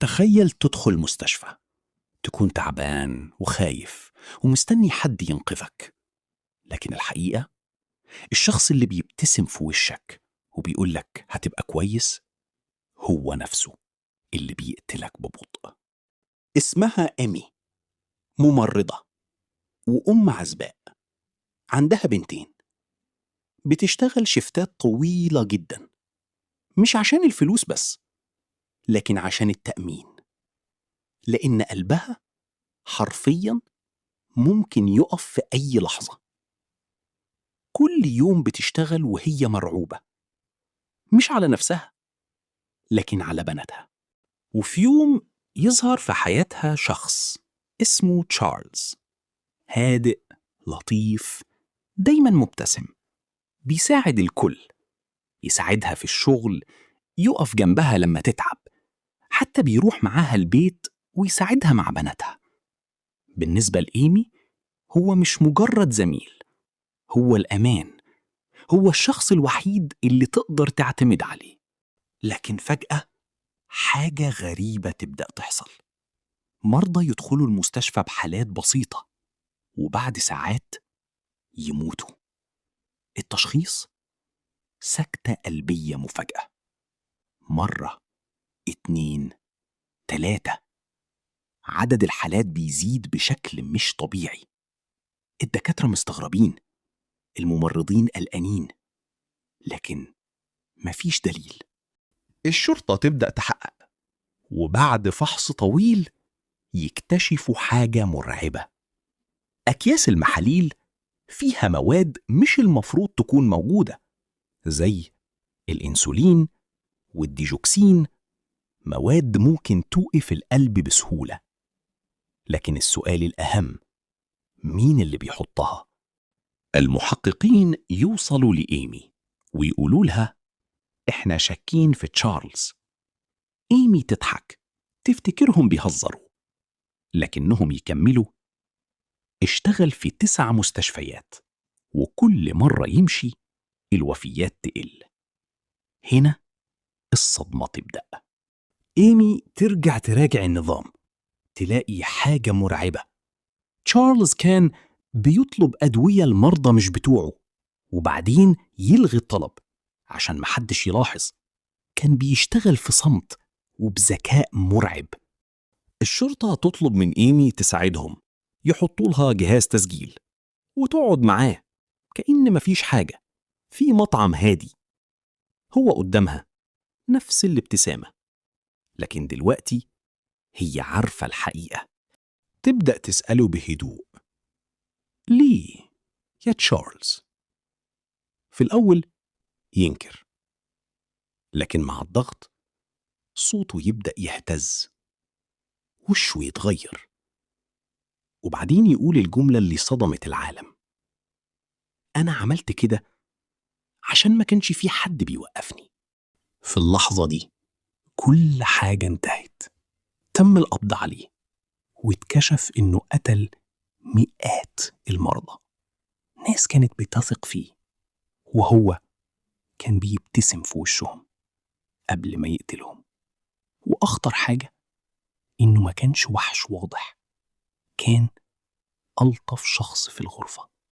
تخيل تدخل مستشفى، تكون تعبان وخايف ومستني حد ينقذك، لكن الحقيقة الشخص اللي بيبتسم في وشك وبيقولك هتبقى كويس هو نفسه اللي بيقتلك ببطء. اسمها إيمي، ممرضة وأم عزباء، عندها بنتين، بتشتغل شفتات طويلة جدا، مش عشان الفلوس بس، لكن عشان التأمين، لأن قلبها حرفيا ممكن يقف في أي لحظة. كل يوم بتشتغل وهي مرعوبة، مش على نفسها لكن على بناتها. وفي يوم يظهر في حياتها شخص اسمه تشارلز، هادئ لطيف، دايما مبتسم، بيساعد الكل، يساعدها في الشغل، يقف جنبها لما تتعب، حتى بيروح معاها البيت ويساعدها مع بناتها. بالنسبة لإيمي هو مش مجرد زميل، هو الأمان، هو الشخص الوحيد اللي تقدر تعتمد عليه. لكن فجأة حاجة غريبة تبدأ تحصل. مرضى يدخلوا المستشفى بحالات بسيطة وبعد ساعات يموتوا. التشخيص: سكتة قلبية مفاجأة. مرة، 2، 3، عدد الحالات بيزيد بشكل مش طبيعي. الدكاترة مستغربين، الممرضين قلقانين، لكن مفيش دليل. الشرطة تبدأ تحقق، وبعد فحص طويل يكتشفوا حاجة مرعبة: أكياس المحاليل فيها مواد مش المفروض تكون موجودة، زي الإنسولين والديجوكسين، مواد ممكن توقف القلب بسهولة. لكن السؤال الأهم: مين اللي بيحطها؟ المحققين يوصلوا لإيمي ويقولوا لها إحنا شاكين في تشارلز. إيمي تضحك، تفتكرهم بيهزروا، لكنهم يكملوا: اشتغل في 9 مستشفيات، وكل مرة يمشي الوفيات تقل. هنا الصدمة تبدأ. إيمي ترجع تراجع النظام، تلاقي حاجة مرعبة. تشارلز كان بيطلب أدوية المرضى مش بتوعه، وبعدين يلغي الطلب عشان محدش يلاحظ. كان بيشتغل في صمت وبذكاء مرعب. الشرطة تطلب من إيمي تساعدهم، يحطوا لها جهاز تسجيل وتقعد معاه كأن مفيش حاجة في مطعم هادي. هو قدامها نفس الابتسامة، لكن دلوقتي هي عارفة الحقيقة. تبدأ تسأله بهدوء: ليه يا تشارلز؟ في الأول ينكر، لكن مع الضغط صوته يبدأ يهتز، وشه يتغير، وبعدين يقول الجملة اللي صدمت العالم: أنا عملت كده عشان ما كانش في حد بيوقفني. في اللحظة دي كل حاجة انتهت. تم القبض عليه واتكشف إنه قتل مئات المرضى، ناس كانت بتثق فيه، وهو كان بيبتسم في وشهم قبل ما يقتلهم. وأخطر حاجة إنه ما كانش وحش واضح، كان ألطف شخص في الغرفة.